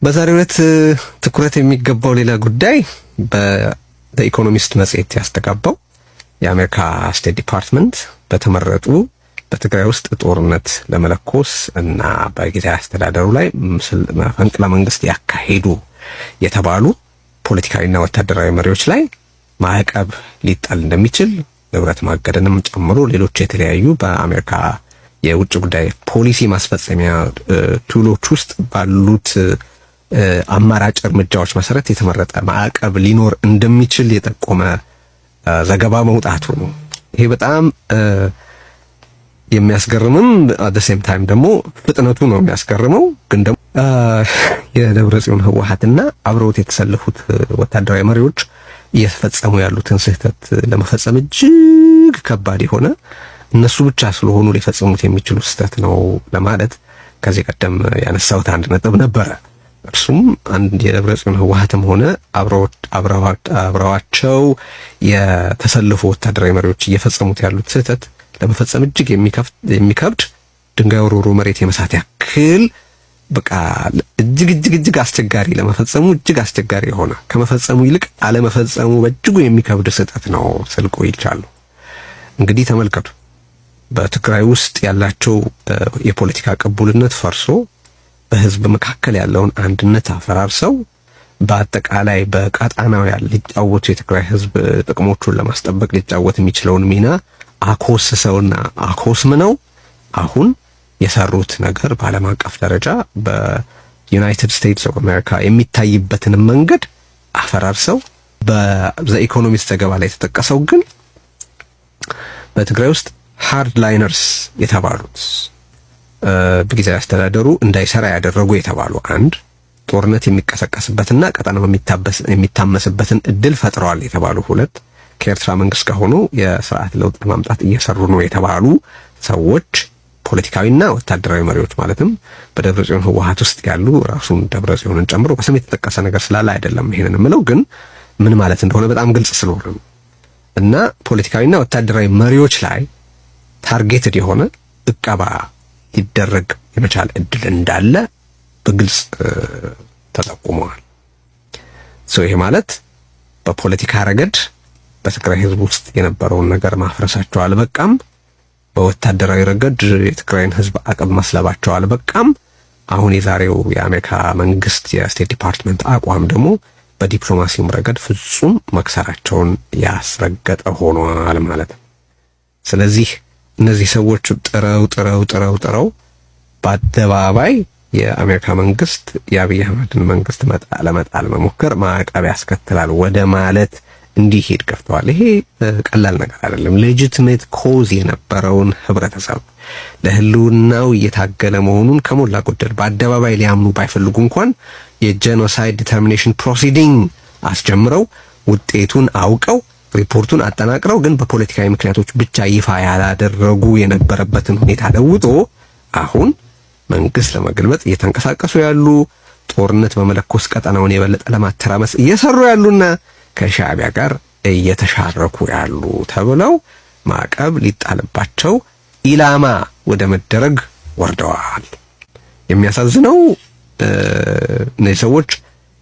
በዛሬው ዕለት ትኩረት የሚገባው ሌላ ጉዳይ በ The Economist መጽሔት ያስተጋባው የአሜሪካ State Department በተመረጡ በትግራይ ውስጥ ጦርነት ለመለኮስ እና በጊዜያዊ አስተዳደሩ ላይ መፈንቅለ መንግስት ያካሄዱ የተባሉ ፖለቲካዊና ወታደራዊ መሪዎች ላይ ማዕቀብ ሊጣል እንደሚችል፣ ንብረት ማገድንም ጨምሮ ሌሎች የተለያዩ በአሜሪካ የውጭ ጉዳይ ፖሊሲ ማስፈጸሚያ tool ኦች ውስጥ ባሉት አማራጭ እርምጃዎች መሰረት የተመረጠ ማዕቀብ ሊኖር እንደሚችል የጠቆመ ዘገባ መውጣቱ ነው። ይሄ በጣም የሚያስገርምም at the same time ደግሞ ፍጥነቱ ነው የሚያስገርመው። ግን ደግሞ የደብረ ጽዮን ህወሓትና አብረውት የተሰለፉት ወታደራዊ መሪዎች እየተፈጸሙ ያሉትን ስህተት ለመፈጸም እጅግ ከባድ የሆነ፣ እነሱ ብቻ ስለሆኑ ሊፈጽሙት የሚችሉ ስህተት ነው ለማለት ከዚህ ቀደም ያነሳሁት አንድ ነጥብ ነበረ። እርሱም አንድ የደብረ ጽዮን ህወሓትም ሆነ አብረዋቸው የተሰለፉ ወታደራዊ መሪዎች እየፈጸሙት ያሉት ስህተት ለመፈጸም እጅግ የሚከብድ፣ ድንጋይ ወርውሮ መሬት የመሳት ያክል በቃ እጅግ እጅግ እጅግ አስቸጋሪ፣ ለመፈጸሙ እጅግ አስቸጋሪ የሆነ፣ ከመፈጸሙ ይልቅ አለመፈጸሙ በእጅጉ የሚከብድ ስህተት ነው ስል ቆይቻለሁ። እንግዲህ ተመልከቱ፣ በትግራይ ውስጥ ያላቸው የፖለቲካ ቅቡልነት ፈርሶ፣ በህዝብ መካከል ያለውን አንድነት አፈራርሰው፣ በአጠቃላይ በቀጣናው ያለ ሊጫወቱ የትግራይ ህዝብ ጥቅሞቹን ለማስጠበቅ ሊጫወት የሚችለውን ሚና አኮስሰውና አኮስምነው አሁን የሰሩት ነገር በዓለም አቀፍ ደረጃ በ United States of America የሚታይበትን መንገድ አፈራርሰው፣ በ The Economist ዘገባ ላይ የተጠቀሰው ግን በትግራይ ውስጥ hardliners የተባሉት፣ በጊዜያዊ አስተዳደሩ እንዳይሰራ ያደረጉ የተባሉ አንድ፣ ጦርነት የሚቀሰቀስበትና ቀጠናው የሚታመስበትን እድል ፈጥረዋል የተባሉ ሁለት፣ ከኤርትራ መንግስት ጋር ሆኖ የስርዓት ለውጥ ለማምጣት እየሰሩ ነው የተባሉ ሰዎች፣ ፖለቲካዊና ወታደራዊ መሪዎች፣ ማለትም በደብረ ጽዮን ህወሓት ውስጥ ያሉ ራሱን ደብረ ጽዮንን ጨምሮ፣ በስም የተጠቀሰ ነገር ስላለ አይደለም ይሄንን የምለው፣ ግን ምን ማለት እንደሆነ በጣም ግልጽ ስለሆነ ነው። እና ፖለቲካዊና ወታደራዊ መሪዎች ላይ targeted የሆነ እቀባ ሊደረግ የመቻል እድል እንዳለ በግልጽ ተጠቁመዋል። So ይሄ ማለት በፖለቲካ ረገድ በትግራይ ህዝብ ውስጥ የነበረውን ነገር ማፍረሳቸው አልበቃም። በወታደራዊ ረገድ የትግራይን ህዝብ አቅም መስለባቸው አልበቃም። አሁን የዛሬው የአሜሪካ መንግስት የ State Department አቋም ደግሞ በዲፕሎማሲውም ረገድ ፍጹም መክሰራቸውን ያስረገጠ ሆኗል ማለት ነው። ስለዚህ እነዚህ ሰዎች ጥረው ጥረው ጥረው ጥረው በአደባባይ የአሜሪካ መንግስት የአብይ አህመድን መንግስት ለመጣል መሞከር ማዕቀብ ያስከትላል ወደ ማለት እንዲሄድ ገፍተዋል። ይሄ ቀላል ነገር አይደለም። Legitimate cause የነበረውን ህብረተሰብ ለህልውናው እየታገለ መሆኑን ከሞላ ጎደል በአደባባይ ሊያምኑ ባይፈልጉ እንኳን የ genocide determination proceeding አስጀምረው፣ ውጤቱን አውቀው፣ ሪፖርቱን አጠናቅረው፣ ግን በፖለቲካዊ ምክንያቶች ብቻ ይፋ ያላደረጉ የነበረበትን ሁኔታ ለውጦ አሁን መንግስት ለመገልበጥ እየተንቀሳቀሱ ያሉ፣ ጦርነት በመለኮስ ቀጠናውን የበለጠ ለማተራመስ እየሰሩ ያሉና ከሻዕቢያ ጋር እየተሻረኩ ያሉ ተብለው ማዕቀብ ሊጣልባቸው ኢላማ ወደ መደረግ ወርደዋል። የሚያሳዝነው እነዚህ ሰዎች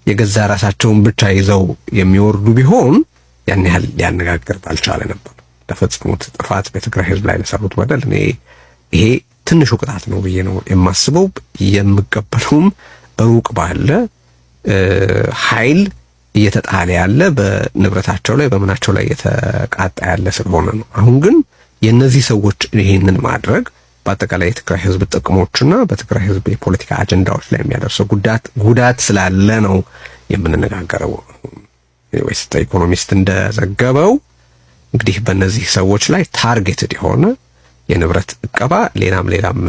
የገዛ ራሳቸውን ብቻ ይዘው የሚወርዱ ቢሆን ያን ያህል ሊያነጋግር ባልቻለ ነበር። ለፈጸሙት ጥፋት፣ በትግራይ ሕዝብ ላይ ለሰሩት በደል እኔ ይሄ ትንሹ ቅጣት ነው ብዬ ነው የማስበው። የምቀበለውም ሩቅ ባለ ኃይል እየተጣለ ያለ፣ በንብረታቸው ላይ በምናቸው ላይ እየተቃጣ ያለ ስለሆነ ነው። አሁን ግን የእነዚህ ሰዎች ይሄንን ማድረግ በአጠቃላይ የትግራይ ህዝብ ጥቅሞችና በትግራይ ህዝብ የፖለቲካ አጀንዳዎች ላይ የሚያደርሰው ጉዳት ስላለ ነው የምንነጋገረው። ወይስ Economist እንደዘገበው እንግዲህ በእነዚህ ሰዎች ላይ targeted የሆነ የንብረት እቀባ፣ ሌላም ሌላም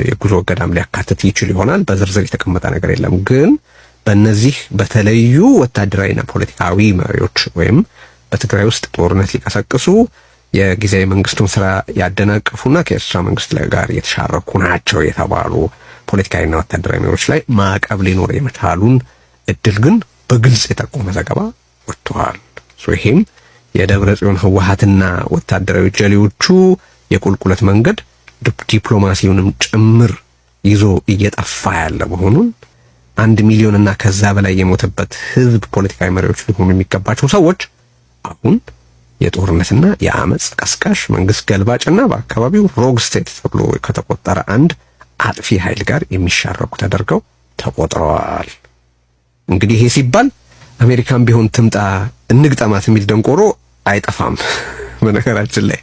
የጉዞ እገዳም ሊያካትት ይችል ይሆናል። በዝርዝር የተቀመጠ ነገር የለም። ግን በእነዚህ በተለዩ ወታደራዊና ፖለቲካዊ መሪዎች ወይም በትግራይ ውስጥ ጦርነት ሊቀሰቅሱ፣ የጊዜያዊ መንግስቱን ስራ ያደናቀፉና ከኤርትራ መንግስት ጋር የተሻረኩ ናቸው የተባሉ ፖለቲካዊና ወታደራዊ መሪዎች ላይ ማዕቀብ ሊኖር የመቻሉን እድል ግን በግልጽ የጠቆመ ዘገባ ወጥቷል። ይሄም የደብረ ጽዮን ህወሓትና ወታደራዊ ጀሌዎቹ የቁልቁለት መንገድ ዲፕሎማሲውንም ጭምር ይዞ እየጠፋ ያለ መሆኑን 1 ሚሊዮን እና ከዛ በላይ የሞተበት ህዝብ ፖለቲካዊ መሪዎች ሊሆኑ የሚገባቸው ሰዎች አሁን የጦርነትና የአመፅ ቀስቃሽ፣ መንግስት ገልባጭና በአካባቢው rogue state ተብሎ ከተቆጠረ አንድ አጥፊ ኃይል ጋር የሚሻረኩ ተደርገው ተቆጥረዋል። እንግዲህ ይሄ ሲባል አሜሪካን ቢሆን ትምጣ እንግጠማት የሚል ደንቆሮ አይጠፋም። በነገራችን ላይ